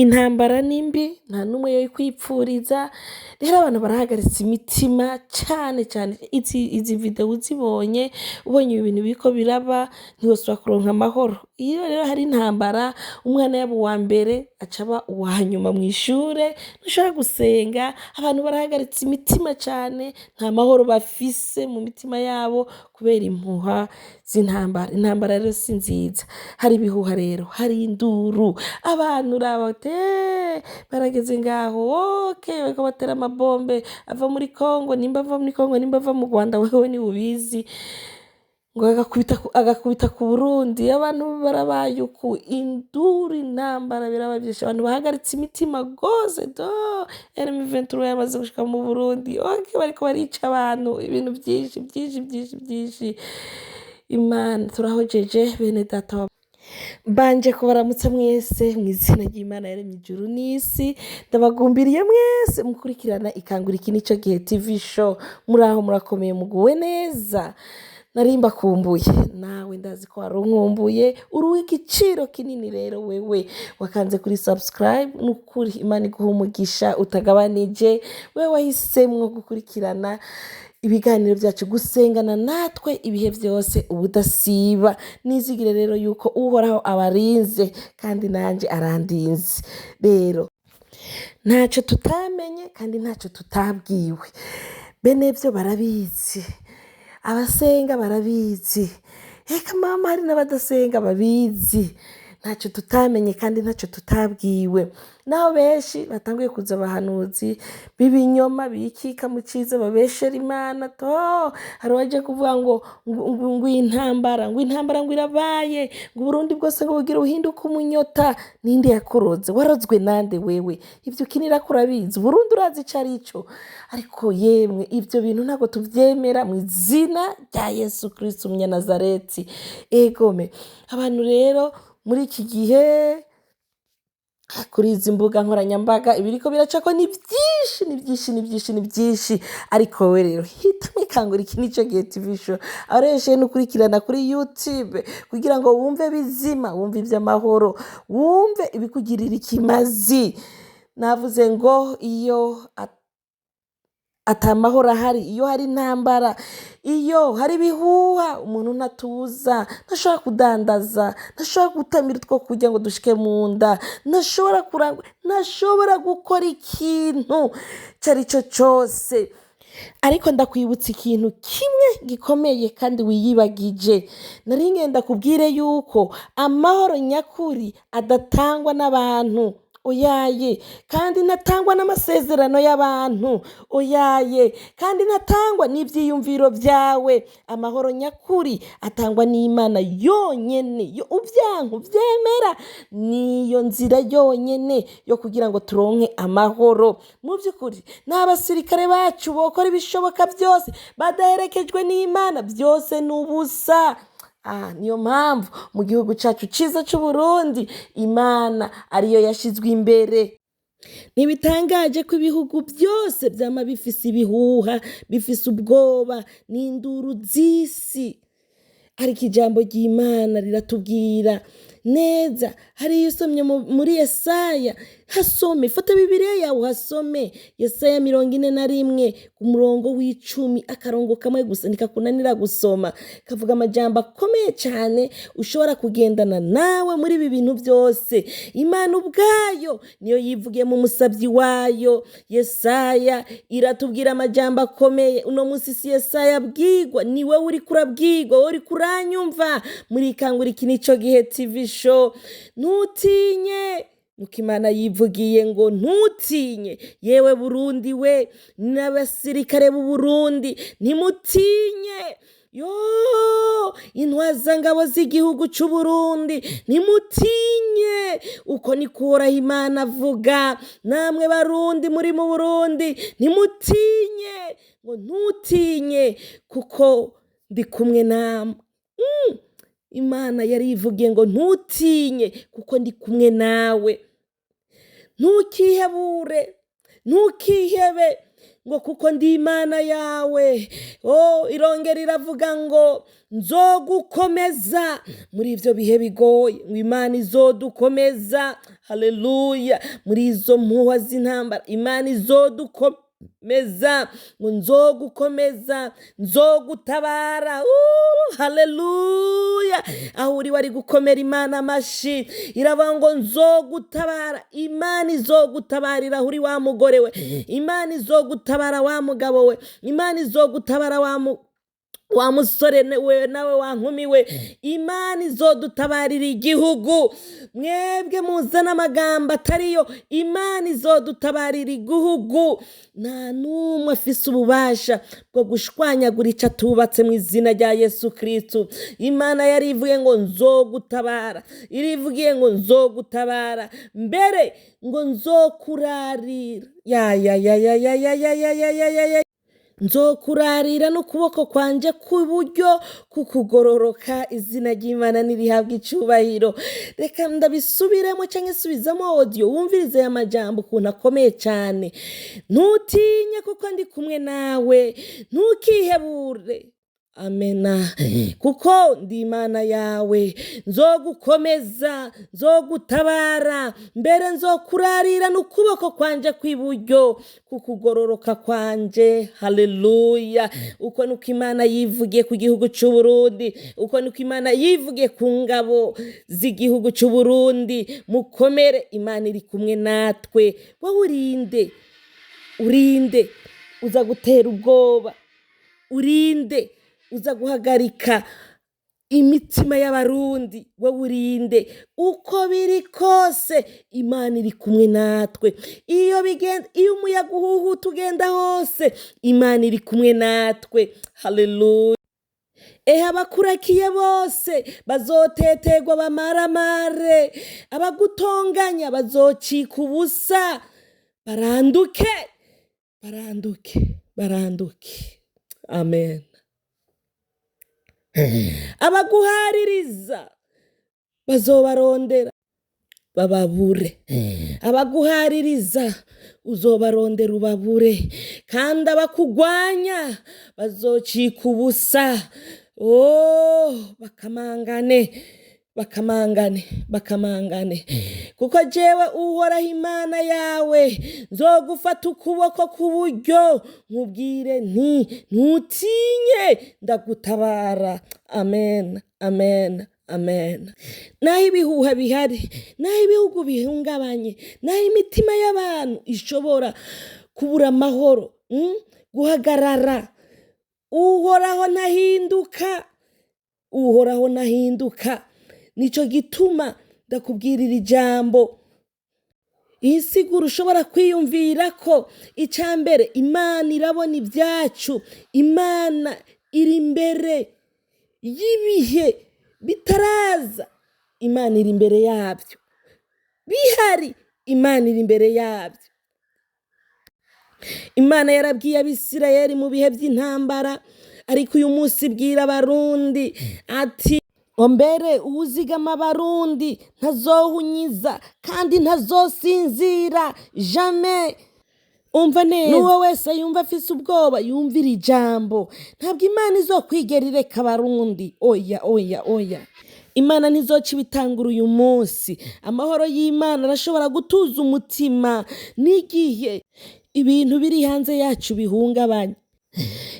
Intambara ni mbi, nta n'umwe yoyikwipfuriza. Rero abantu barahagaritse imitima cane cane. Izi video uzibonye, ubonye ibi bintu biriko biraba, ntiwosubira kuronka amahoro. Iyo rero hari intambara, umwana yaba uwa mbere aca aba uwa nyuma mw'ishure, ntushobora gusenga. Abantu barahagaritse imitima cane, nta mahoro bafise mu mitima yabo kubera impuha z'intambara. Intambara rero si nziza. Hari ibihuha rero, hari induru, abantu uraba bati barageze ngaho, okay, bariko batera amabombe ava muri Congo, nimba ava muri Congo, nimba ava mu Rwanda, wewe niwe ubizi, ngo agakubita ku Burundi. Abantu barabaye uku, induru, intambara, biraba vyinshi. Abantu bahagaritse imitima gose. Do M23 yamaze gushika mu Burundi, okay, bariko barica abantu, ibintu vyinshi vyinshi vyinshi vyinshi. Imana turahojeje. Bene data, mbanje kubaramutsa mwese mu izina ry'Imana yaremye ijuru n'isi. Ndabagumbiriye mwese mukurikirana Ikangura Iki Nico Gihe TV Show. Muri aho murakomeye, muguwe neza. Nari mbakumbuye, nawe ndazi ko wari unkumbuye. Uri uw'igiciro kinini. Rero wewe wakanze kuri subscribe, nukuri Imana iguha umugisha utagabanije. Wewe wahisemwo gukurikirana ibiganiro byacu, gusengana natwe ibihe byose ubudasiba, nizigire rero yuko Uhoraho abarinze kandi nanjye arandinze. Rero ntacyo tutamenye kandi ntacyo tutabwiwe. Bene byo barabizi, abasenga barabizi, reka mama, hari n'abadasenga babizi. Ntacyo tutamenye kandi ntacyo tutabwiwe, naho benshi batanguye kuza abahanuzi b'ibinyoma bikika mu ciza, babeshera Imana. To hari uwaje kuvuga ngo intambara, ngo intambara ngo irabaye, ngo Uburundi bwose ngo bugire uhinduke umunyota. Ninde yakuroze? Warozwe nande wewe? Ivyo ukinira ko urabizi, Uburundi urazi ico ari cyo. Ariko yemwe, ivyo bintu ntabwo tuvyemera mu izina rya Yesu Kristo umunyanazareti. Egome, abantu rero muri iki gihe kuri izi mbuga nkoranyambaga ibiriko biracako ni byinshi, ni byinshi, ni byinshi, ni byinshi. Ariko wowe rero hitamo Ikangura Iki Nico Gihe TV Show, areshe n'ukurikirana kuri YouTube kugira ngo wumve bizima, wumve iby'amahoro, wumve ibikugirira ikimazi. Navuze ngo iyo atamahoro ahari, iyo hari intambara, iyo hari ibihuha, umuntu ntatuza, ntashobora kudandaza, ntashobora gutamira utwo kurya ngo dushike mu nda, ntashobora kurangwa, ntashobora gukora ikintu icyo ari cyo cyose. Ariko ndakwibutsa ikintu kimwe gikomeye kandi wiyibagije. Nari ngenda kubwire yuko amahoro nyakuri adatangwa n'abantu, oyaye, kandi ntatangwa n'amasezerano y'abantu, oyaye, kandi ntatangwa n'ibyiyumviro byawe. Amahoro nyakuri atangwa n'Imana yonyene. Yo ubyanka ubyemera, niyo nzira yonyene yo kugira ngo turonke amahoro. Mu by'ukuri n'abasirikare bacu bokora ibishoboka byose, badaherekejwe n'Imana byose ni ubusa. Niyo mpamvu mu gihugu cyacu cyiza cy'u Burundi Imana ariyo yashyizwe imbere. Ntibitangaje ko ibihugu byose byama bifise ibihuha, bifise ubwoba n'induru z'isi. Ariko ijambo ry'Imana riratubwira neza. Hariyo usomye muri Yesaya, hasome, fata Bibiliya yawe uhasome Yesaya 41 ku murongo w'10, akarongo kamwe gusa ntikakunanira gusoma. Kavuga amajambo akomeye cyane ushobora kugendana nawe muri ibi bintu byose. Imana ubwayo niyo yivugiye mu musabyi wayo Yesaya, iratubwira amajambo akomeye. Uno munsi si Yesaya abwirwa, ni wowe uriko urabwirwa, wowe uriko uranyumva muri Ikangura Iki Nico Gihe TV Show. Ntutinye, nuko Imana yivugiye ngo ntutinye, yewe Burundi we n'abasirikare b'u Burundi, ntimutinye. Yo intwazangabo z'igihugu cy'u Burundi, ntimutinye, uko ni Uhoraho Imana avuga. Namwe Barundi muri mu Burundi, ntimutinye. Ngo ntutinye kuko ndi kumwe namwe. Imana yari yivugiye ngo ntutinye kuko ndi kumwe nawe. Ntukihebure, ntukihebe. Ngo kuko ndi Imana yawe. Oh, irongera iravuga ngo nzogukomeza muri ivyo bihe bigoye, ngo Imana izodukomeza. Haleluya. Muri izo mpuhwa z'intambara Imana izodukomeza, ngo nzogukomeza, nzogutabara. Haleluya. Aho uri wari gukomera Imana amashi. Iravuga ngo nzogutabara. Imana izogutabarira aho uri wa mugore we, Imana izogutabara wa mugabo we, Imana izogutabara wa musore we nawe wa nkumi we. Imana izodutabarira igihugu. Mwebwe muzana amagambo atariyo, Imana izodutabarira igihugu. Nta n'umwe afise ububasha bwo gushwanyagura ico atubatse mu izina rya Yesu Kristo. Imana yarivuye ngo nzogutabara, irivugiye ngo nzogutabara, mbere ngo nzokurarira. Ya ya ya ya ya ya ya ya ya ya ya ya. Nzokurarira n'ukuboko kwanje kw'iburyo kukugororoka. Izina ry'Imana nirihabwa icubahiro. Reka ndabisubiremo canke subizamo audio wumvirize aya majambo ukuntu akomeye cane. Ntutinye kuko ndi kumwe nawe, ntukihebure. Amena. Kuko ndi Imana yawe, nzogukomeza, nzogutabara, mbere nzokurarira n'ukuboko kwanje kw'iburyo kukugororoka kwanje. Haleluya. Uko niko Imana yivugiye ku gihugu c'Uburundi, uko niko Imana yivugiye ku ngabo z'igihugu c'Uburundi. Mukomere, Imana iri kumwe natwe. Wowe urinde, urinde uza gutera ubwoba, urinde uza guhagarika imitima y'Abarundi, wowe urinde. Uko biri kose Imana iri kumwe natwe. Iyo bigenda, iyo umuyaga uhuhuta ugenda hose, Imana iri kumwe natwe. Haleluya. Ehe, abakurakiye bose bazotetegwa bamaramare, abagutonganya bazocika ubusa, baranduke, baranduke, baranduke. Amen. Abaguhaririza bazobarondera bababure, abaguhaririza uzobarondera ubabure, kandi abakugwanya bazocika ubusa. Oh, bakamangane, bakamangane, bakamangane. Kuko jewe Uhoraho Imana yawe nzogufata ukuboko k'uburyo, nkubwire nti ntutinye, ndagutabara. Amen, amen, amen. Naho ibihuha bihari, naho ibihugu bihungabanye, naho imitima y'abantu ishobora kubura amahoro, guhagarara, Uhoraho ntahinduka, Uhoraho ntahinduka. Nico gituma ndakubwirira ijambo. Iyi siguro ushobora kwiyumvira ko icya mbere Imana irabona ibyacu, Imana iri imbere y'ibihe bitaraza, Imana iri imbere yabyo, bihari Imana iri imbere yabyo. Imana yarabwiye Abisirayeli mu bihe by'intambara, ariko uyu munsi ibwira Abarundi ati mbere uwuzigama Abarundi ntazohunyiza kandi ntazosinzira jamais. Umva neza, n'uwo wese yumva afise ubwoba yumvira ijambo. Ntabwo Imana izokwigera ireka Abarundi. Oya, oya, oya. Imana ntizoca ibitangura uyu munsi. Amahoro y'Imana arashobora gutuza umutima n'igihe ibintu biri hanze yacu bihungabanye.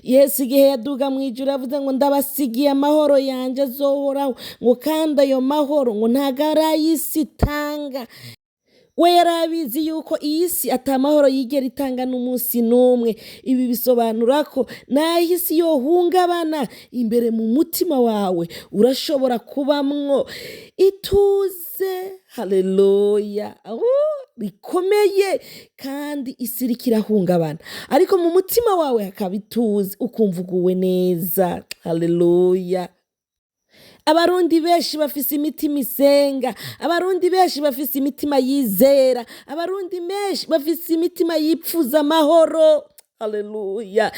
Yesu igihe yaduga mu ijuru yavuze ngo ndabasigiye amahoro yanje azohoraho, ngo kandi ayo mahoro ngo ntago ari ay'isi itanga. We yari abizi yuko iyi si ata mahoro yigera itanga n'umunsi n'umwe. Ibi bisobanura ko naho isi yohungabana, imbere mu mutima wawe urashobora kubamwo ituze. Haleluya. Rikomeye, kandi isi iriko irahungabana, ariko mu mutima wawe hakaba ituze, ukumva uguwe neza. Haleluya. Abarundi benshi bafise imitima isenga, Abarundi benshi bafise imitima yizera, Abarundi benshi bafise imitima yipfuza amahoro. Haleluya.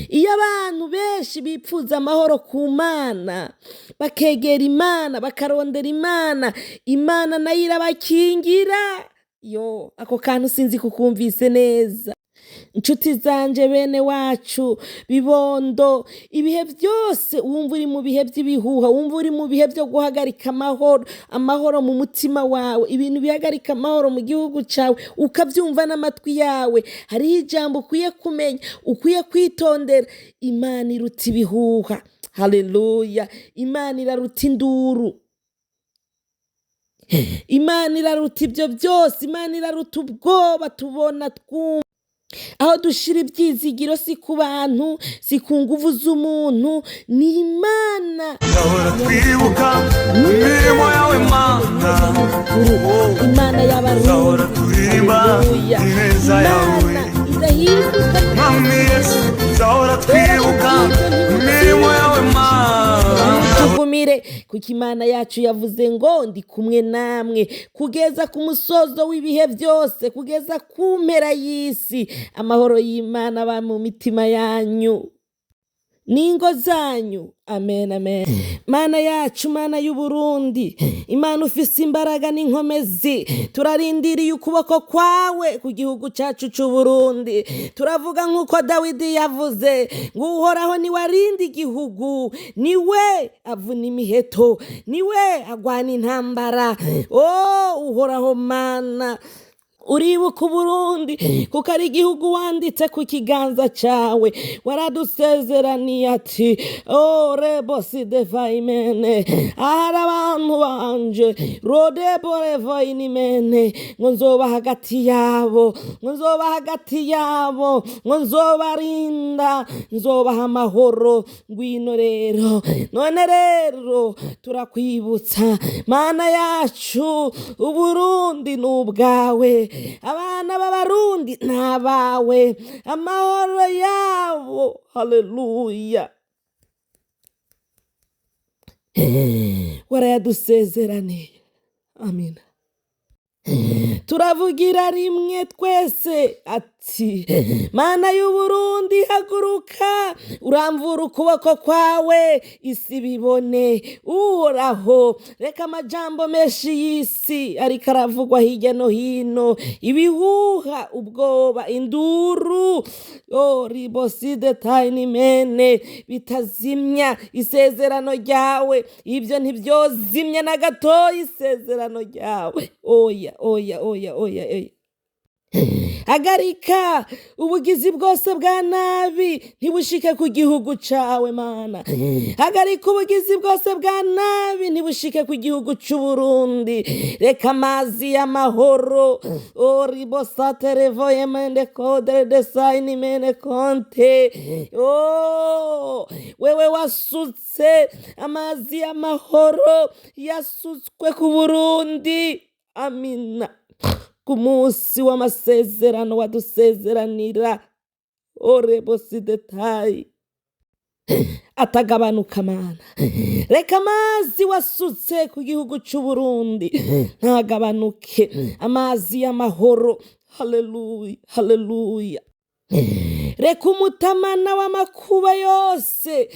Iyo abantu benshi bipfuza amahoro ku Mana, bakegera Imana, bakarondera Imana, Imana nayo irabakingira. Yo, ako kantu sinzi kukumvise neza. Inshuti zanje, bene wacu, bibondo, ibihe byose wumva uri mu bihe by'ibihuha, wumva uri mu bihe byo guhagarika amahoro, amahoro mu mutima wawe, ibintu bihagarika amahoro mu gihugu cyawe, ukabyumva n'amatwi yawe, hariho ijambo ukwiye kumenya, ukwiye kwitondera. Imana iruta ibihuha. Haleluya! Imana iraruta induru, Imana iraruta ibyo byose, Imana iraruta ubwoba tubona, twumva. Aho dushira ibyizigiro si ku bantu, si ku nguvu z'umuntu, ni Imana. Gahora twibuka imirimo yawe, Mana. Imana y'Abarundi. Gahora turirimba Haleluya. ineza yawe. Imana idahinduka. Mwami Yesu, gahora twibuka imirimo yawe, Mana. Tugumire, kuko Imana yacu yavuze ngo: "Ndi kumwe namwe kugeza ku musozo w'ibihe byose, kugeza ku mpera y'isi." Amahoro y'Imana aba mu mitima yanyu n'ingo zanyu. Amen, amen. Mana yacu, Mana y'Uburundi, Imana ufise imbaraga n'inkomezi, turarindiriye ukuboko kwawe ku gihugu cyacu c'Uburundi. Turavuga nk'uko Dawidi yavuze ngo: "Uhoraho niwe arinda igihugu, niwe avuna imiheto, niwe agwana intambara." O Uhoraho Mana, uribuka Uburundi kuko ari igihugu wanditse ku kiganza cyawe. Waradusezeraniye ati: "O rebosi devaimene, ahari abantu banje rodeborevainimene, ngo nzoba hagati yabo, ngo nzoba hagati yabo, ngo nzobarinda, nzobaha amahoro." Ngwino rero, none rero turakwibutsa, Mana yacu, Uburundi ni ubwawe, abana b'Abarundi ni abawe, amahoro yabo, haleluya, warayadusezeraniye. Amina. Turavugira rimwe twese ati: "Mana y'Uburundi, haguruka uramvura ukuboko kwawe, isi bibone." Uhoraho, reka amajambo menshi y'isi ariko aravugwa hirya no hino, ibihuha, ubwoba, induru, o riboside tayinimene, bitazimya isezerano ryawe. Ibyo ntibyozimya na gatoya isezerano ryawe. Oya, oya, oya, oya, oya. Hagarika ubugizi bwose bwa nabi ntibushike ku gihugu cawe, Mana. Hagarika ubugizi bwose bwa nabi ntibushike ku gihugu c'Uburundi. Reka amazi y'amahoro oribosaterevoyemende kodere desayinimene konte o wewe wasutse amazi y'amahoro yasutswe ku Burundi, amina, ku munsi w'amasezerano wadusezeranira orebosidetai atagabanuka. Mana, reka amazi wasutse ku gihugu c'Uburundi ntagabanuke, amazi y'amahoro. Haleluya, haleluya. Reka umutamana w'amakuba yose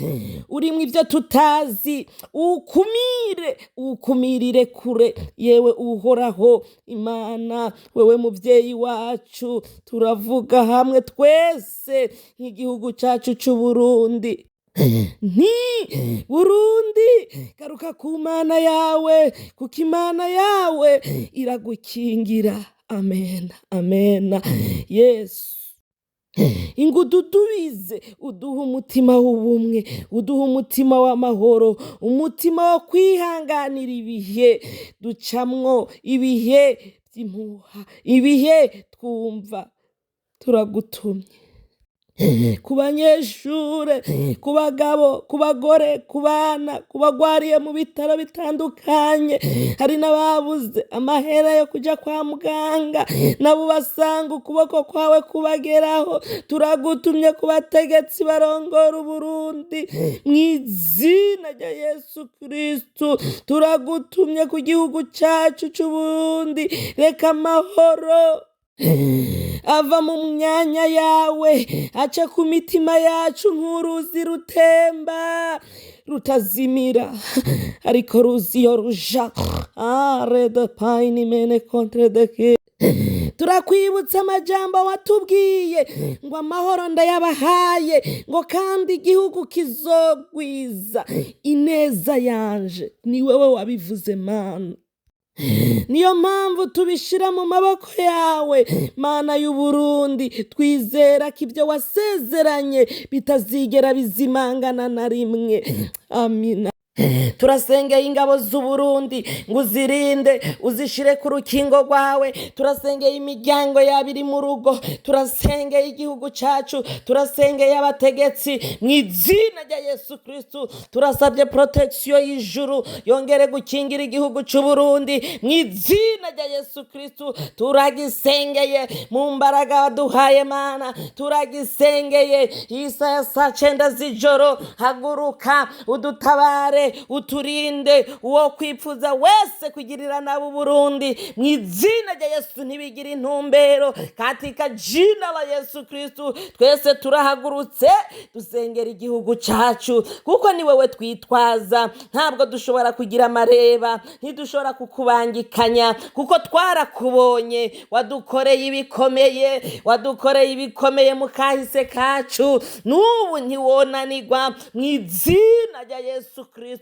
urimwo ibyo tutazi uwukumire, uwukumirire kure. Yewe Uhoraho Imana, wewe mubyeyi wacu, turavuga hamwe twese nk'igihugu cyacu c'Uburundi nti: "Burundi, garuka ku Mana yawe, kuko Imana yawe iragukingira." Amen, amen. Yesu, ingo ududubize, uduhe umutima w'ubumwe, uduhe umutima w'amahoro, umutima wo kwihanganira ibihe ducamwo, ibihe by'impuha, ibihe twumva. Turagutumye ku banyeshure, ku bagabo, ku bagore, ku bana, ku bagwariye mu bitaro bitandukanye. Hari n'ababuze amahera yo kuja kwa muganga, nabo basanga ukuboko kwawe kubageraho. Turagutumye ku bategetsi barongora Uburundi mu izina rya Yesu Kristu. Turagutumye ku gihugu cacu c'Uburundi. Reka amahoro ava mu myanya yawe aca ku mitima yacu nk'uruzi rutemba rutazimira, ariko ruzi iyo ruja are de payini mene contre de ke. Turakwibutsa amajambo watubwiye ngo amahoro ndayabahaye, ngo kandi igihugu kizogwiza ineza yanje. Ni wewe wabivuze, Mana. Niyo mpamvu tubishira mu maboko yawe, Mana y'Uburundi. Twizera ko ibyo wasezeranye bitazigera bizimangana na rimwe. Amina. Turasengeye ingabo z'Uburundi ngo uzirinde, uzishire ku rukingo rwawe. Turasengeye imiryango yabo iri mu rugo, turasengeye igihugu cacu, turasengeye abategetsi mu izina rya Yesu Kristu. Turasabye protection y'ijuru yongere gukingira igihugu c'Uburundi mu izina rya Yesu Kristu. Turagisengeye mu mbaraga waduhaye, Mana. Turagisengeye isaha ya saa 9 z'ijoro. Haguruka udutabare, uturinde uwo kwipfuza wese kugirira nabi Uburundi. Mu izina rya Yesu, ntibigire intumbero, katika jina la Yesu Kristu. Twese turahagurutse dusengera igihugu cacu, kuko ni wewe twitwaza. Ntabwo dushobora kugira amareba, ntidushobora kukubangikanya, kuko twarakubonye, wadukoreye ibikomeye, wadukoreye ibikomeye mu kahise kacu, n'ubu ntiwonanirwa. Mu izina rya Yesu Kristu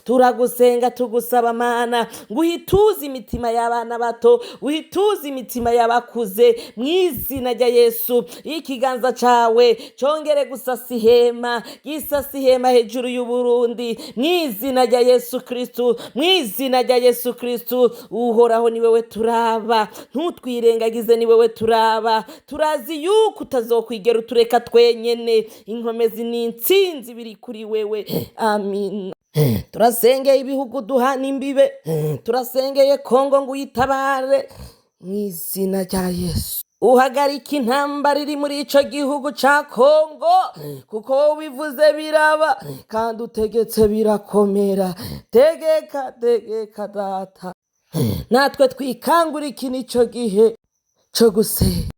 turagusenga, tugusaba, Mana, ngo uhituze imitima y'abana bato, uhituze imitima y'abakuze. Mu izina rya Yesu, ikiganza cawe congere gusasa ihema, gisasa ihema hejuru y'Uburundi, mu izina rya Yesu Kristu, mu izina rya Yesu Kristu. Uhoraho, ni wewe turaba, ntutwirengagize, ni wewe turaba. Turazi yuko utazokwigera utureka twenyene. Inkomezi n'intsinzi biri kuri wewe. Amina. Turasengeye ibihugu duhana imbibe, turasengeye Kongo ngo uyitabare mu izina rya Yesu, uhagarika intambara iri muri ico gihugu ca Kongo, kuko wowe ubivuze biraba, kandi utegetse birakomera. Tegeka, tegeka, Data. Natwe twikangura, iki nico gihe co gusenga.